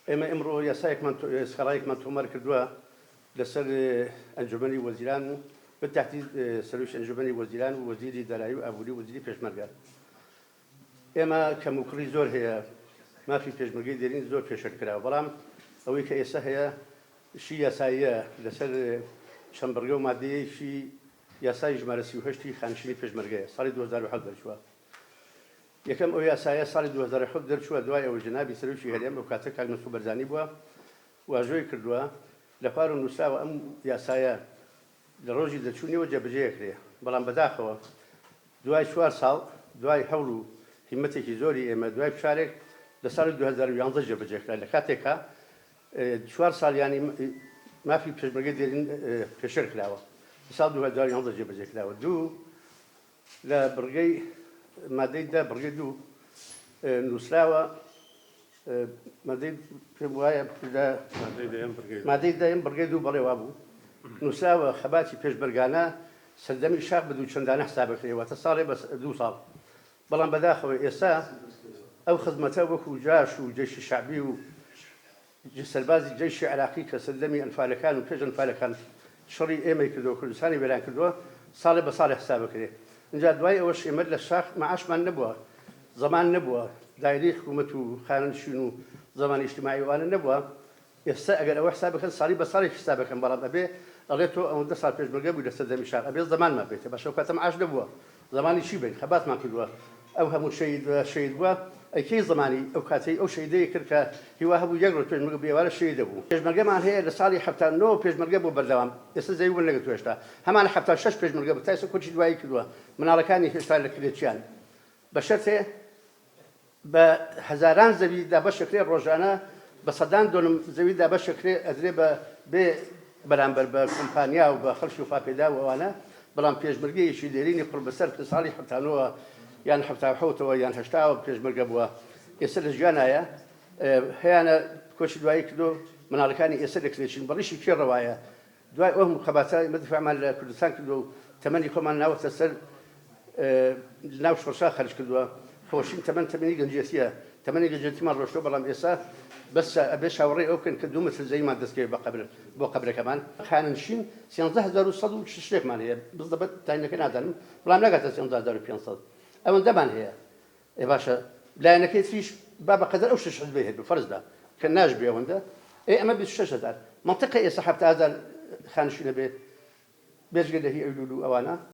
ئێمە ئمڕۆ یاسایەکمان سکاڵایەکمان تۆمار کردووە لەسەر ئەنجومەنی وەزیران و بالتحدید سەرۆکی ئەنجومەنی وەزیران و وەزیری دارایی و ئابووری و وەزیری پێشمەرگە. ئێمە کەموکوڕی زۆر هەیە، مافی پێشمەرگەی دێرین زۆر پێشێل کراوە، بەڵام ئەوەی کە ئێستا هەیە شی یاساییە لەسەر چەند بڕگە و مادەیەکی یاسای ژمارە 38 ی خانشینی پێشمەرگەیە ساڵی 2007 دەرچووە. یەکەم ئەو یاسایە ساڵی 2007 دەرچووە دوای ئەوەی جەنابی سەرۆکی هەرێم ئەو کاتە کاک مەسعود بەرزانی بووە واژۆی کردووە لە خوارەوە نووسراوە ئەم یاسایە لە ڕۆژی دەرچوونیەوە جێبەجێ ئەکرێ بەڵام بەداخەوە دوای چوار ساڵ دوای هەوڵ و هیمەتێکی زۆری ئێمە دوای فشارێک لە ساڵی 2011 جێبەجێ کرا لە کاتێکا چوار ساڵ یانی مافی پێشمەرگەی دێرین پێشێل کراوە لە ساڵ 2011 جێبەجێ کراوە دوو لە بڕگەی مادەی دە بڕگەی دوو نووسراوە مادەی پێم وایە لە مادەی دەیەم بڕگەی دوو بەڵێ وابوو نووسراوە خەباتی پێشمەرگانە سەردەمی شاخ بە دوو چەندانە حساب بکرێ واتە ساڵێ بە دوو ساڵ بەڵام بەداخەوە ئێستا ئەو خزمەتە وەکو جاش و جەیشی شەعبی و سەربازی جەیشی عێراقی کە سەردەمی ئەنفالەکان و پێش ئەنفالەکان شەڕی ئێمەی کردووە کوردستانی وێران کردووە ساڵێ بە ساڵێ حساب بکرێ ئینجا دوای ئەوەش ئێمە لە شاخ مەعاشمان نەبووە زەمان نەبووە دایرەی حکوومەت و خانەنشین و زەمانی ئیجتیماعی ئەوانە نەبووە ئێستا ئەگەر ئەوە حساب بکەن ساڵی بە ساڵێک حساب بکەن بەڵام ئەبێ ئەڵێ تۆ ئەوەندە ساڵ پێشمەرگە بووی لە سەردەمی شاخ ئەبێ زەمانمان بێتێ باشە ئەو کاتە معاش نەبووە زەمانی چی بین خەباتمان کردووە ئەو هەموو شەهید شەهید بووە ئەی کەی زەمانی ئەو کاتەی ئەو شەهیدەی کرد کە هیوا هەبوو یەک ڕۆژ پێشمەرگە بوو ئێوارە شەهید دەبوو پێشمەرگەمان هەیە لە ساڵی 79 پێشمەرگە بوو بەردەوام ئێستا زەوی وەرنەگرتووە هێشتا هەمان 76 پێشمەرگە بوو تا ئێستا کۆچی دوایی کردووە مناڵەکانی هێشتا لە کرێچیان بە شەرتێ بە هەزاران زەوی دابەشەکرێ ڕۆژانە بە سەدان دۆنم زەوی دابەشەکرێ ئەدرێ بە بێ بەرامبەر بە کۆمپانیا و بە خەڵکی خواپێداو و ئەوانە بەڵام پێشمەرگەیەکی دێرینی قوڕبەسەر کە ساڵی حەفتانەوە یان حەفتاوحەوتەوە یان هەشتاوە پێشمەرگە بووە ئێستا لە ژیانایە هەیانە کۆچی دوایی کردو مناڵەکانی ئێستا لە کرێچین بەڕیشی کێ ڕەوایە دوای ئەو هەموو خەباتە ئێمە دیفاعمان لە کوردستان کردووە و تەمەنی خۆمان ناوەتە سەر ناو شۆڕشا خەرج کردووە خۆشین تەمەن تەمەنی گەنجێتیە تەمەنی گەنجێتیمان ڕۆشتووە بەڵام ئێستا بەس ئەبێ چاوەڕێی ئەو بکەن کە دوو متر زەویمان دەستکەوێت بە قەبر بۆ قەبرەکەمان خانەنشین 13140 شتێکمان هەیە بزەبت تاینەکە نازانم بەڵام ناگاتە 13500 ئەوەندەمان هەیە ئێ باشە لایەنەکەی تریش با بە قەدەر ئەو شەش حزبەی هەبێ فەرز دا کە ناشبێ ئەوەندە ئێ ئەمە 26 هەزار مەنتیقە ئێستا 70 هەزار خانشینە بێ بێجگە لە هی ئەیلول و ئەوانە.